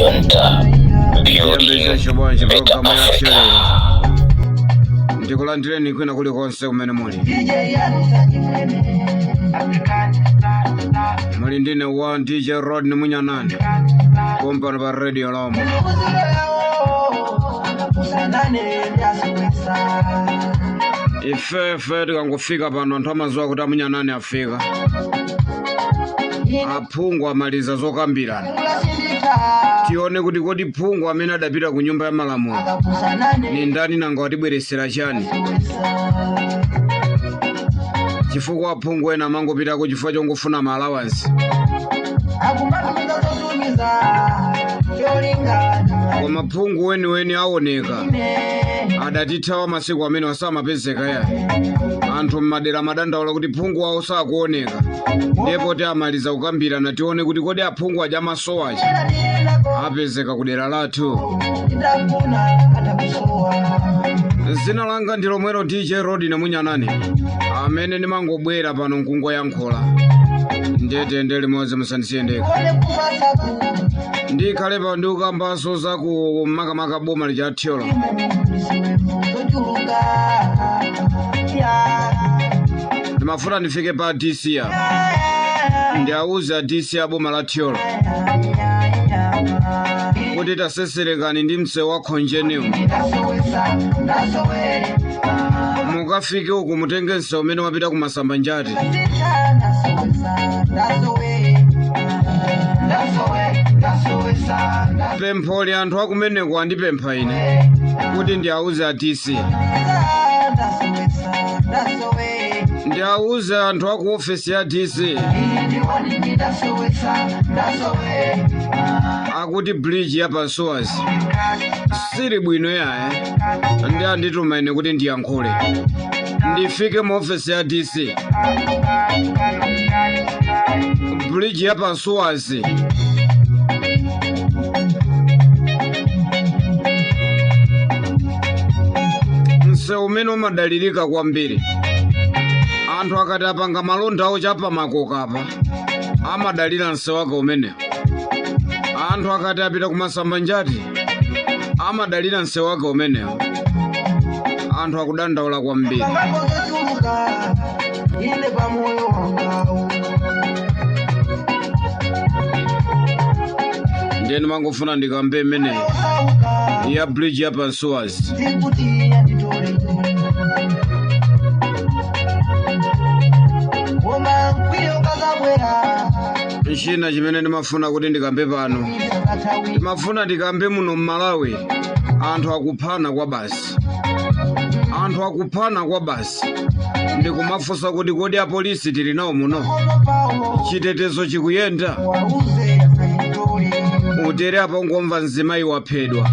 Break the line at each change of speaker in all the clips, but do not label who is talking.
Junta, building
Chiyembekezo bwanji
better
programu ya
Africa.
lero ndikulandireni kwina kulikonse kumene muli. Muli ndine wa DJ Rodney Munyanani kompano pa Radio Lomwe. Ifefe tikangofika pano anthu amadziwa kuti amunyanani afika, aphungu amaliza zokambirana. Tione kuti kodi phungu amene adapita ku nyumba ya malamulo ni ndani, nanga watibweresera chani? Chifukwa aphungu ena amangopitako chifukwa chongofuna ma allowance, koma phungu weniweni aoneka adatithawa masiku amene wasamapezeka ya anthu mmadera madandaula kuti phungu wawo sakuoneka. Ndipo ti amaliza kukambirana, tione kuti kodi aphungu aja amasowachi apezeka ku dera lathu. Zina langa ndi lomwero, DJ Rodney Munyanani, amene ndimangobwera pano nkungoyankhula. Ndetende limodzi, musandisiyendeka. Ndikhale pano ndikukambanso za ku makamaka boma lija Thyolo. Ndimafuna ndifike pa DC ya ndiauze a DC a boma la Thyolo kuti taseserekani ndi msewu wa Khonjeniwo, mukafike uku mutenge msewu umene wapita ku Masamba Njati. Pempholi anthu akumeneko andipempha ine kuti ndiauze a DC, ndiauze anthu aku ofesi ya DC akuti bridge ya Pansuwazi sili bwino yaye, ndi andituma ine kuti ndiyankhule, ndifike mu ofesi ya DC. Bridge ya Pansuwazi, msewu umene umadalirika kwambiri, anthu akati apanga malonda awo chapamakokapa amadalira msewu wake umenewo. Anthu akati apita kumasamba njati amadalira msewu wake umenewo. Anthu akudandaula kwambiri. Ndiye ndimangofuna ndikambe imeneyi ya bridge ya Pansuwazi. China chimene ndimafuna kuti ndikambe pano, ndimafuna ndikambe muno mMalawi anthu akuphana kwa basi, anthu akuphana kwa basi. Ndikumafunsa kuti kodi apolisi tili nawo muno? Chitetezo chikuyenda? Utere apo ngomva mzimayi waphedwa,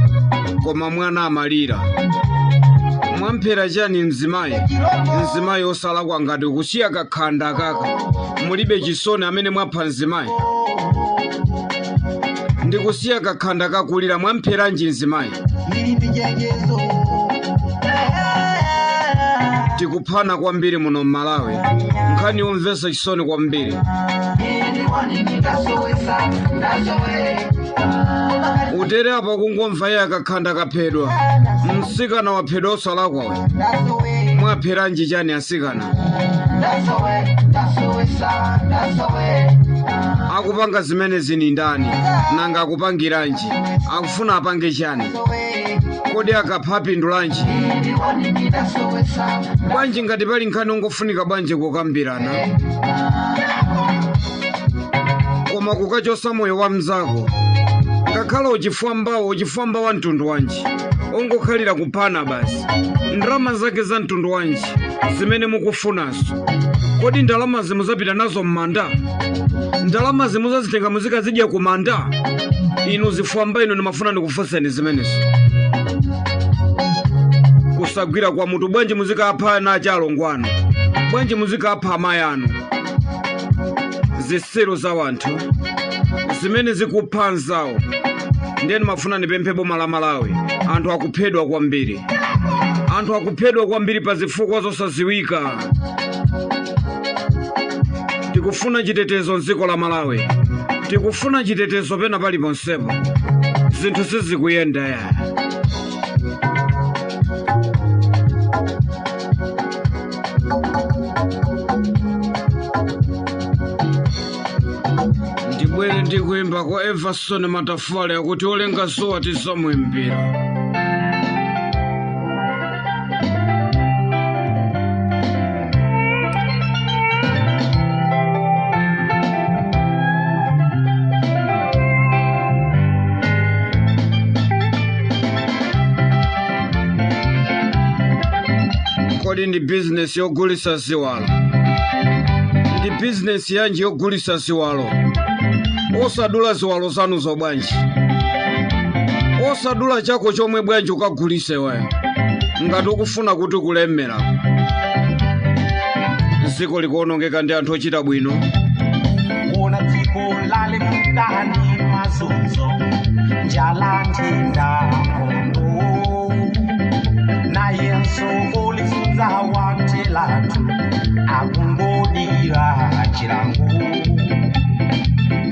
koma mwana amalira. Mwamphera chani mzimayi? Mzimayi osalakwa ngati kusiya kakhanda kaka, mulibe chisoni amene mwapha mzimayi? Ndikusiya kakhanda kakulira, mwampheranji mzimayi? Tikuphana kwambiri muno mMalawi, nkhani yomvetsa chisoni kwambiri. Utere apa kungomva iye akakhanda kaphedwa, mtsikana waphedwa osalakwawe. Mwapheranji chani asikana? Akupanga zimenezi ni ndani? Nanga akupangiranji? Akufuna apange chani? Kodi akapha pindulanji? Bwanji ngati pali nkhani ongofunika bwanji kukambirana, koma kukachosa moyo wa mzako, ngakhale uchifwambawo, uchifwamba wa mtundu wanji ongokhalira kuphana basi? Ndalama zake za mtundu wanji zimene mukufunazo? Kodi ndalama zimuzapita nazo m'manda? Ndalama zimuzazitenga muzikazidya kumanda? Inu zifwamba inu, ndimafuna ndikufunseni zimenezo. Kusagwira kwa mutu bwanji? Muzikapha ana achalongo anu bwanji? Muzikapha amayi anu? Zisiru za wanthu zimene zikupha anzawo. Ndiye ndimafuna ndipemphe boma la Malawi, anthu akuphedwa kwambiri, anthu akuphedwa kwambiri pa zifukwa zosaziwika. Tikufuna chitetezo mdziko la Malawi, tikufuna chitetezo pena paliponsepo. Zinthu sizikuyenda ya. Ndibwere ndikuimba kwa Everson Matafale akuti olenga zuwa tisamwimbira. Kodi ndi bizinesi yogulitsa ziwalo? Ndi bizinesi yanji yogulitsa ziwalo? Osadula ziwalo zanuzo bwanji? Osadula chako chomwe bwanji ukagulitse weyo ngati ukufuna kuti kulemera? Dziko likuonongeka ndi anthu ochita bwino.
Wona dziko lalekukani mazunzo, njala, nthenda, nkhondo, nayenso olifunza watelatu akungodira chilango.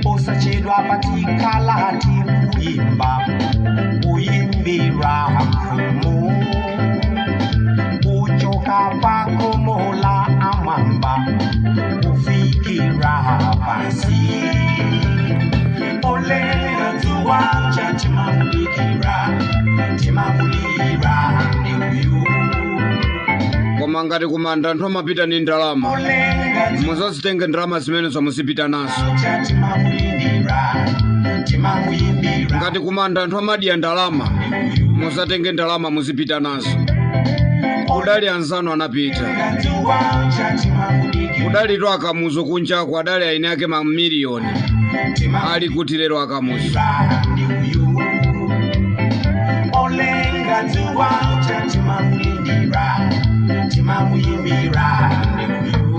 Osachedwa patikhala tikuyimba kuyimbira mfumu kuchoka pakomola amwamba kufikira pansi. Olenga dzuwa chatimamudikira timamulira ndi uyu.
Koma ngati kumanda anthu amapita ndi ndalama,
Olenga
muzazitenge ndalama zimenezo muzipita nazo.
chatimamulindira timamuyimbira.
Ngati kumanda anthu amadya ndalama, muzatenge ndalama muzipita nazo. Kudali anzanu anapita,
Olenga dzuwa chatimamudikira
kudalitu akamuzu kunjako, adali aine ake mamiliyoni ali kuti lero akamuzu?
ndi uyu. Olenga dzuwa chatimamulindira timamuyimbira ndi uyu.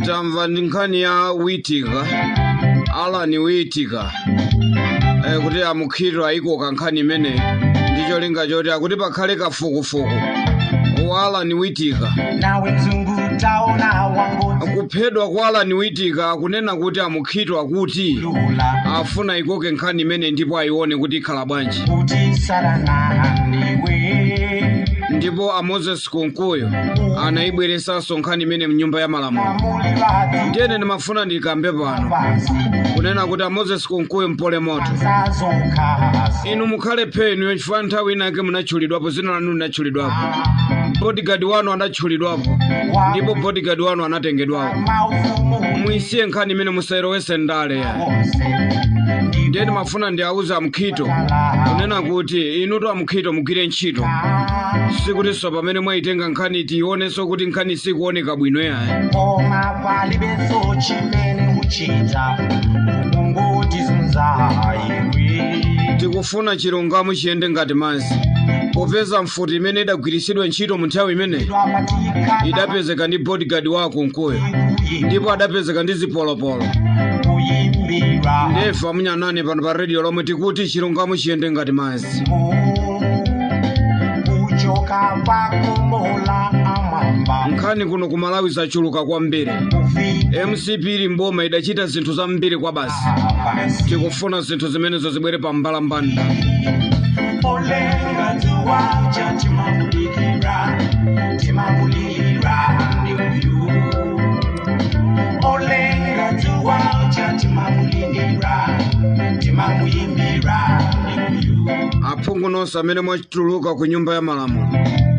Tamva ndi nkhani ya Witika, Alan Witika, kuti amukhiro ayikoka nkhani imeneyi ndi cholinga choti akuti pakhale kafukufuku wa Alan Witika.
Nawe mzungu taona wangoti
Kuphedwa kwa Alan Witika, akunena kuti amukhito akuti
lula
afuna ikoke nkhani imene ndipo ayione kuti ikhala bwanji.
Kuti sarana ndiwe.
Ndipo a Moses Kunkuyu anayibweresanso nkhani imene mnyumba ya malamulo.
Amulirati
Ndiyene ndimafuna ndikambe pano
pansi
kunena kuti a Moses Kunkuyu mpole moto.
Sazokhazo.
Inu mukhale phenu chifukwa nthawi inake munatchulidwapo, zina lanu linatchulidwapo, bodyguard wanu anatchulidwapo ndipo bodyguard wanu anatengedwapo.
Maufumu
Muyisiye nkhani imene, musayilowese ndale ya.
wonse.
Ndiye ndimafuna ndiauze amkhito kunena kuti inutu amkhito mugwire ntchito, sikutinso pamene mwayitenga nkhani tionenso kuti nkhani sikuoneka bwino yayi.
Koma palibenso chimene uchita kungotizunza iwe.
Tikufuna chilungamo chiyende ngati madzi, popeza mfuti imene idagwiritsidwa ntchito mu nthawi imeneyi
Lwapatikana
idapezeka ndi bodyguard wako Nkuyo ndipo adapezeka ndi zipolopolo.
Kuyimbira
Ndefa munyanane pano pa radio lomwe tikuti chilungamo chiyende ngati madzi.
Kuchoka pakomola amwamba
Nkhani kuno ku Malawi zachuluka kwambiri.
Kufika
MCP ili mboma idachita zinthu zambiri kwa basi.
Pansi.
Tikufuna zinthu zimenezo zibwere pa mbalambanda.
Olenga dzuwa chatimamudikira timamulira ndi uyu. Olenga dzuwa chatimamulindira timamuyimbira ndi uyu.
Aphungu nonse amene mwatuluka ku nyumba ya malamulo,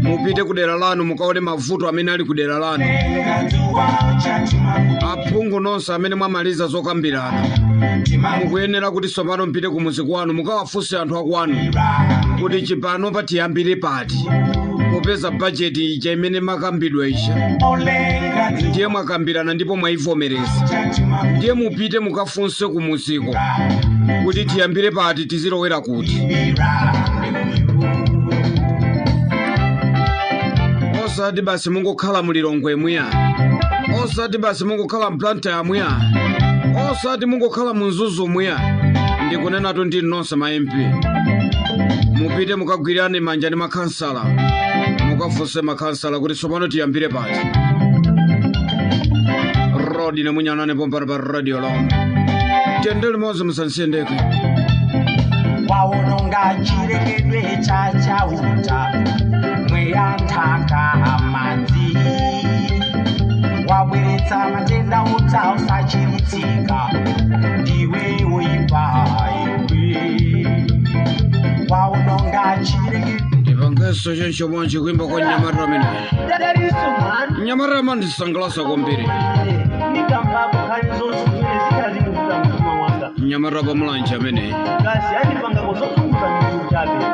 mupite ku dera lanu mukaone mavuto amene ali ku dera lanu.
Olenga dzuwa chatimamudikira
Aphungu nonse amene mwamaliza zokambirana, mukuyenera kuti tsopano mpite ku muzi kwanu mukawafunse anthu akwanu kuti chipano patiyambire pati, popeza bajeti ija imene makambidwa ija
Olenga
ndiye mwakambirana ndipo mwayivomereza,
chatimamudikira
ndiye mupite mukafunse ku muziko kuti tiyambire pati, tizilowera kuti.
Ndi uyu.
Osati basi mungokhala mulilongwe mwiya, osati basi mungokhala mplanta mwiya, osati mungokhala munzuzu mwiya. Ndikunenatu ndi nonse ma MP, mupite mukagwirane manja ndi makhansala. Mukafunse makhansala kuti tsopano tiyambire pati. Rodi nemunyanane pompano pa Radio Lomwe. Tiyende limodzi, musansiyendeke.
Waononga chirekedwe chachauta, mweya, nthaka, madzi, wabweretsa matenda utsa usachiritsika. Ndiwe woipa iwe, waononga chirekedwe.
Ndipangenso choncho bwanji kuimba kwa mnyamata amene mnyamata amandisangalatsa kwambiri.
Nikambako nkhani zonse zimene zikhala zikuvuta mtima wanga.
Mnyamata pamulanje amene
Kasi andipangako zozunguza mitu chabe,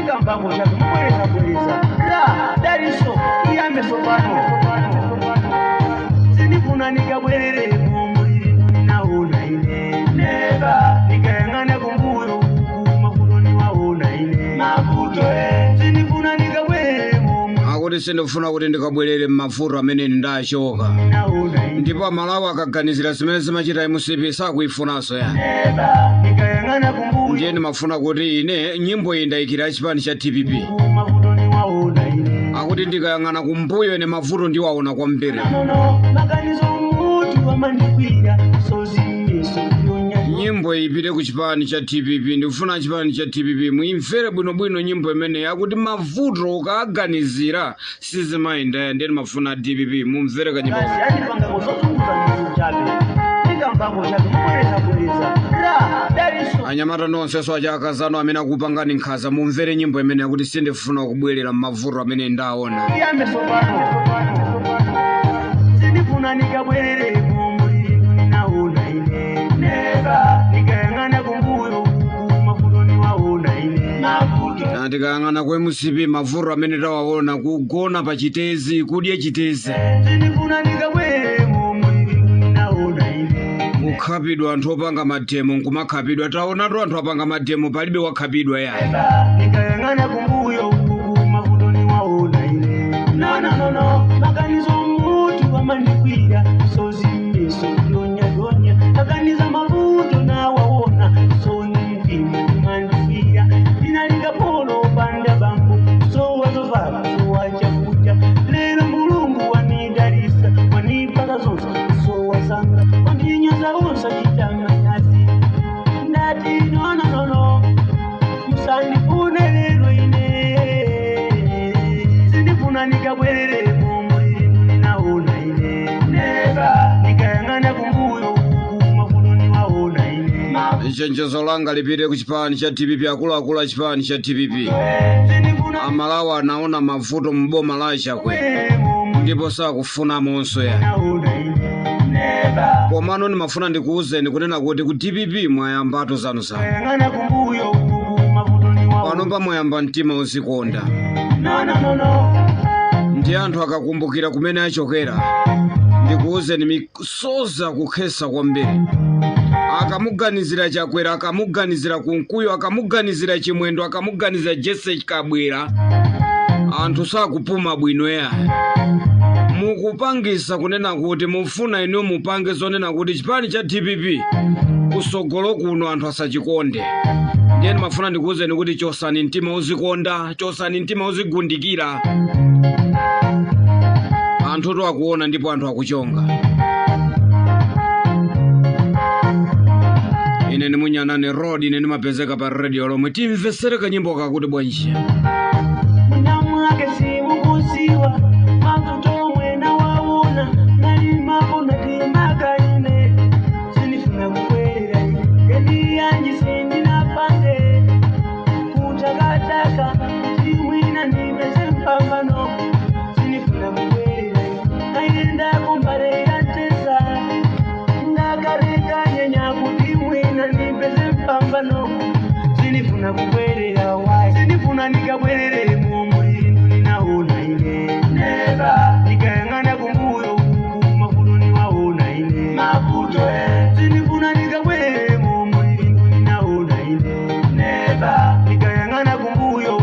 nikambako chabe mubwereza bwereza ra daliso iyambe sopano. Sindifuna nikabwerere mumuliri naona ine neba, nikayang'ana kumbuyo mavuto niwaona ine mavuto. Sindifuna nikabwerere mumuliri
Akuti sindifuna kuti ndikabwerere m'mavuto amene ndachoka.
Naona ine.
Ndipo Amalawi akaganizira zimene zimachita MCP sakuifunanso ya.
Neba, nikayang'ana kumbuyo
Ndiye ndimafuna kuti ine nyimbo iyi ndayikira chipani cha DPP.
Mavuto niwaona ine.
Akuti ndikayang'ana kumbuyo ine mavuto ndiwaona kwambiri.
Nono maganizo mutu wamandikwira sozimiso yonya.
Nyimbo iyi ipite ku chipani cha DPP. Ndikufuna chipani cha DPP muimvere bwinobwino nyimbo imeneyi. Akuti mavuto ukaganizira sizimayenda. Ndiye ndimafuna DPP mumvere kanyimbo.
Kasi andipangako zozunguza mitu chabe, nikambako chabe mubwereza bwereza ra daliso.
Anyamata nonsenso achakazano amene akupangani nkhanza, mumvere nyimbo imene akuti sindifuna kubwerera m'mavuto amene ndaona.
Iyambe sopano. Sindifuna nikabwerere mumuliri ninaona ine neba, nikayang'ana kumbuyo mavuto niwaona ine mavuto.
Ndikayang'ana ku MCP mavuto amene tawaona, kugona pa chitezi, kudya chitezi,
Sindifuna nikabwerere mumuliri ninaona ine.
Kukhapidwa, anthu opanga mademo nkumakhapidwa. Taonatu anthu apanga mademo, palibe wakhapidwa ya.
Nikayang'ana kumbuyo mavuto niwaona ine. No, no, no, no, maganizo mutu wamandikwira sozimiso donya donya, maganiza mavuto nawaona soni mtima kumandifira. Ndinalinga polo panda bambo, sowazovala, sowachakuja. Lero Mulungu wanidalisa, wanipaka zonse sowasanga wandinyoza usachitamanyazi. Ndati no, no, no, no, musandifune lero ine. Sindifuna nikabwerere mumuliri ninaona ine neba, nikayang'ana kumbuyo mavuto niwaona ine.
Chenjezo langa lipite ku chipani cha DPP, akuluakulu a chipani cha DPP.
Sindifuna
Amalawi anaona mavuto mboma la Chakwera ndipo sakufunamonso ya.
naona ine neba.
Komano ndimafuna ndikuwuzeni kunena kuti ku DPP mwayambatu zanu zanu.
Kayang'ana kumbuyo mavuto niwaona.
Pano pamwayamba mtima uzikonda.
No, no, no, no.
Ndi anthu akakumbukira kumene achokera, ndikuwuzeni, misozi kukhesa kwambiri akamuganizira Chakwera, akamuganizira Kunkuyo, akamuganizira Chimwendo, akamuganizira Jese Kabwera, anthu sakupuma bwino ya. Mukupangisa kunena kuti mufuna inu mupange zonena kuti chipani cha DPP kusogolo kuno anthu asachikonde. Ndiye ndimafuna ndikuwuzeni kuti chosani mtima uzikonda, chosani mtima uzigundikira. Anthu to akuona ndipo anthu akuchonga. Ine ndi Munyanane Road, ine ndimapezeka pa Radio Lomwe. Timvesere kanyimbo kakuti bwanji.
Mwina mwake simukuziwa mavuto mwena waona nalimapo natimakaine. Sinifuna kubwerera edi yanji, sindinapange kutakataka timwina ndipeze mpambano. Sinifuna kubwerera, nayendako mbale yateza ndakarekanyenya kuti mwina ndipeze mpambano. Sinifuna kubwerera wai, sinifuna nikabwerere mumuliri ninaona ine neba, nikayang'ana kumbuyo mavuto niwaona ine mavuto. Sinifuna nikabwerere mumuliri ninaona ine neba, nikayang'ana kumbuyo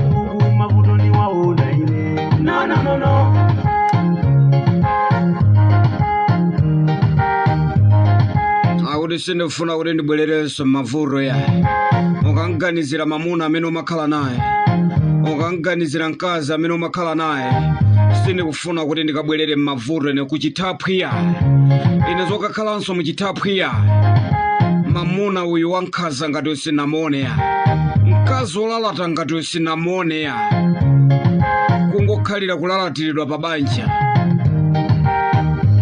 mavuto niwaona ine. No, no, no, no.
Akuti sindifuna kuti ndibwererenso m'mavuto ya. Ukanganizira mamuna amene umakhala naye, Ukanganizira mkazi amene umakhala naye, sindikufuna kuti ndikabwerere m'mavuto ine kuchithaphwiya. Ine zokakhalanso muchithaphwiya. Mamuna uyu wankhaza ngati usinamuoneya, mkazi wolalata ngati usinamuoneya, kungokhalira kulalatiridwa pa banja.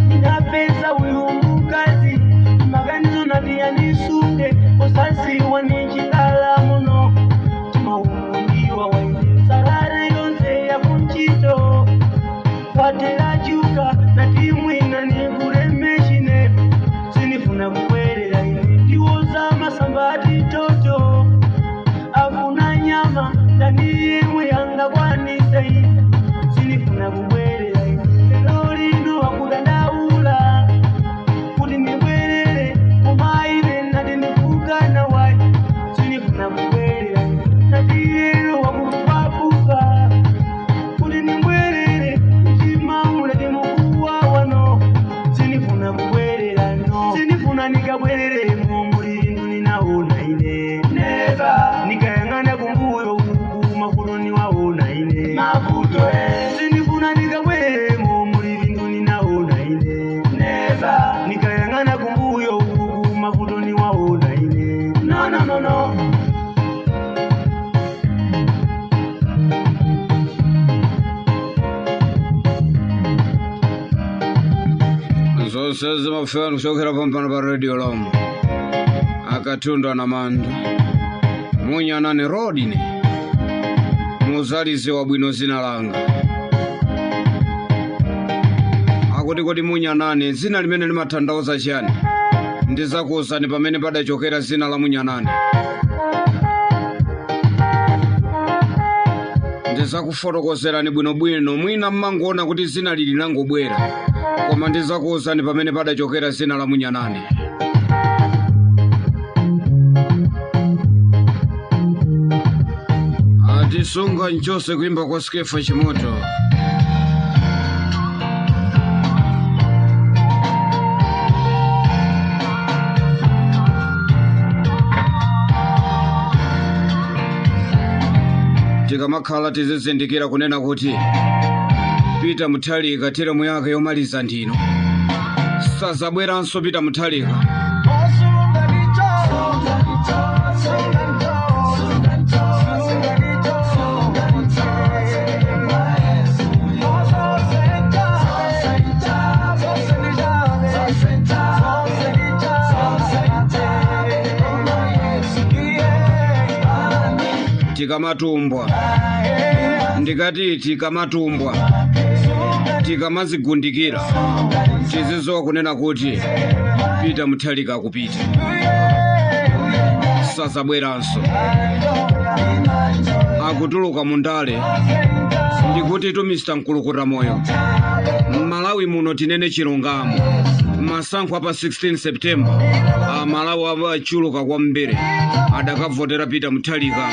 Ndinapeza uyu mukazi maganizo natiyandisunge osasiwa nichikala muno timaundiwa waine salare yonse yakunchito patelachuka natimwina nikulemeshine sinifuna kubwerera ine ndiwoza masamba atitoto afuna nyama ndani yemwe yangakwanise ine sinifuna kubwerera ine lero lino wakudandaula kuti ndibwerere kumaine nati ndikukana wayi sinifuna kubwerera nati yero wakupapuka kuti ndibwerere mtima timukuwawa no sinifuna kubwerera no sinifuna nikabwereremo mulindu ninaona ine nikayang'ana kumbuyo uku mavuto niwaona ine sinifuna nikabwereremo mulindu ninaona ine nikayang'ana kumbuyo uku mavuto niwaona ine no no no no.
Zonse zimafika kuchokera pampano pa Radio Lomwe. Akatundu anamanda munyanane rodine muzalize wabwino zina langa. Akuti kodi munyanane zina limene limatanthauza chiyani? Ndizakuwuzani pamene padachokera zina la munyanane. Ndizakufotokozerani bwinobwino. Mwina mmangoona kuti zina lili langobwera, koma ndizakuwuzani pamene padachokera zina la munyanane. Atisunga nchonse kuimba kwa Skefa Chimoto. Tikamakhala tizizindikira kunena kuti Peter Mutharika teremu yake yomaliza ndino, sazabweranso Peter Mutharika. Tikamatumbwa, ndikati tikamatumbwa, tikamazigundikira, tizizowa kunena kuti Peter Mutharika akupita, sazabweranso, akutuluka mundale. Ndikuti tu Mr. Mkulukuta Moyo, Malawi muno tinene chilungamo, masankho apa 16 September Amalawi achuluka kwambiri adakavotera Peter Mutharika.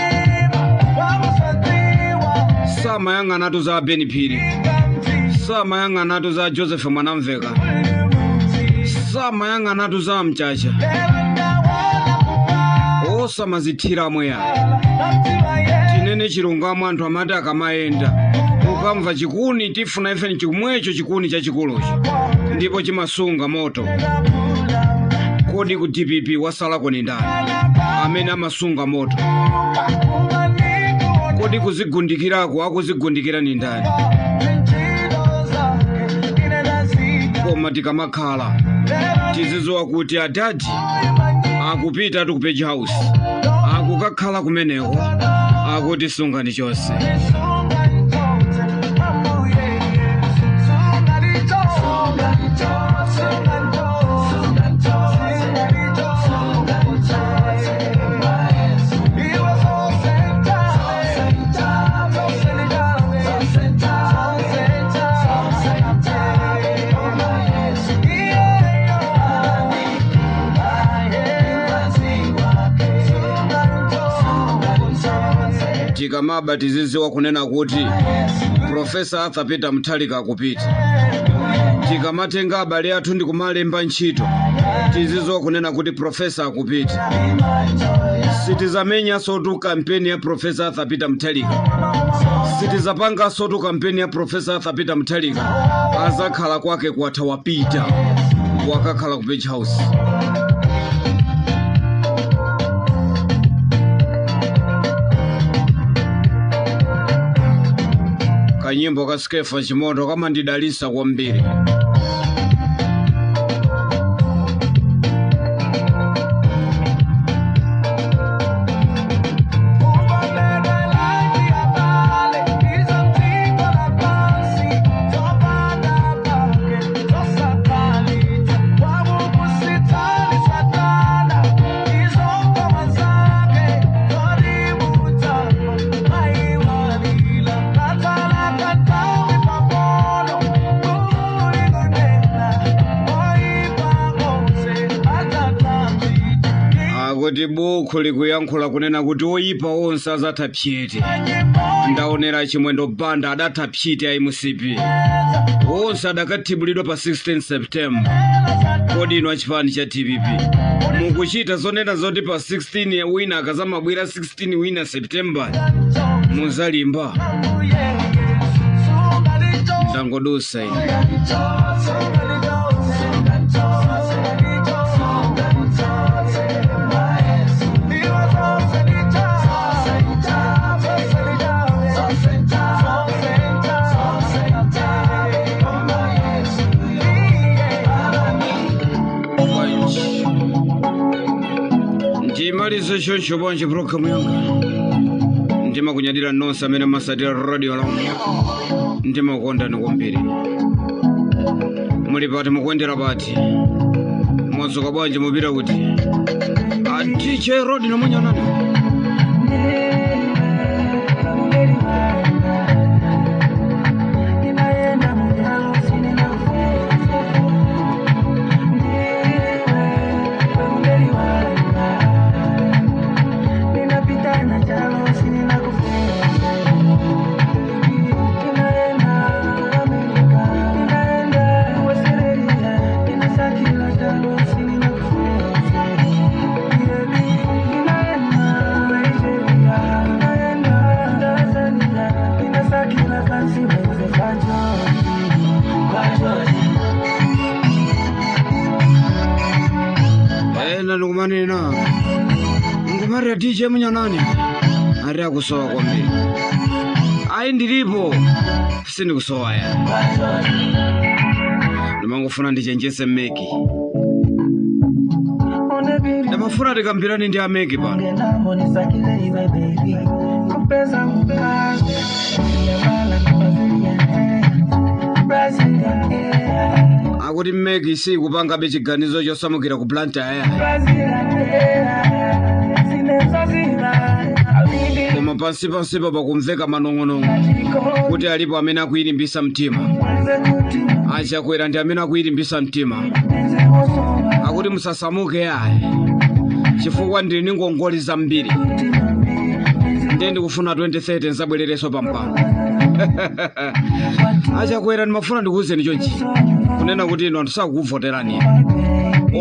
Samayang'anatu za Ben Phiri, samayang'anatu za Joseph Mwanamveka, samayang'anatu za Mchacha, osamazithira mweya. Tinene chilungamo, anthu amati akamayenda ukamva chikuni tifuna ife chimwecho chikuni chachikulucho ndipo chimasunga moto. Kodi ku DPP wasalako ni ndani amene amasunga moto? Kodi kuzigundikirako akuzigundikira ni ndani? Koma tikamakhala tizizowa kuti adadi akupita ku Page House, akukakhala kumeneko, akuti sungani chonse. Tikamaba tiziziwa kunena kuti Professor Arthur Peter Mutharika akupita. Tikamatenga abale athu ndi kumalemba ntchito, Tizizowa kunena kuti professor akupita. Sitizamenyanso tu kampeni ya Professor Arthur Peter Mutharika, sitizapanganso tu kampeni ya Professor Arthur Peter Mutharika. Azakhala kwake kwatha, wapita wakakhala ku Page House. Kanyimbo ka Skefa Chimoto kamandidalisa kwambiri. Akuti buku likuyankhula kunena kuti oyipa onse azatha pyete. Ndaonera Chimwendo Banda adatha pyete a MCP onse adakathibulidwa pa 16 September. Kodi inu achipani cha DPP mukuchita zonena zoti pa 16 wina akazamabwera 16 wina September muzalimba? Ndangodusa ine. Bwanji ndimalize choncho bwanji programu yanga? Ndimakunyadira nonse amene masatira radio lamu, ndimakukondani kwambiri. Muli pati? Mukuyendera pati? Mwadzuka bwanji? Mupita kuti? A DJ Rod nomunyanani. Ena ndikumanena ngumarira DJ munyanani ari akusowa kwambiri. Ayi, ndilipo, sindikusowa ya. Ndimangofuna ndichenjese MEC. Ndamafuna tikambirani ndi a MEC pano.
Kupeza mkazi Yabala Brazilian hair, Brazilian hair.
Akuti MEC sikupangabe chiganizo chosamukira ku Blantyre ya.
Brazilian hair, Sinezozila, Alindi.
Koma pansi pansipa pakumveka manong'onong'o kuti alipo amene akuyilimbisa mtima. Achakwera ndi amene akuyilimbisa mtima, akuti musasamuke ayi, chifukwa ndili ndi ngongole zambiri, ndiye ndikufuna 2030 nzabwererenso pampano. Achakwera, ndimafuna ndikuwuzeni chonchi kunena kuti inu anthu sakukuvoterani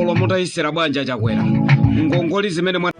olo mutayisira bwanji. Achakwera, ngongole zimene mwa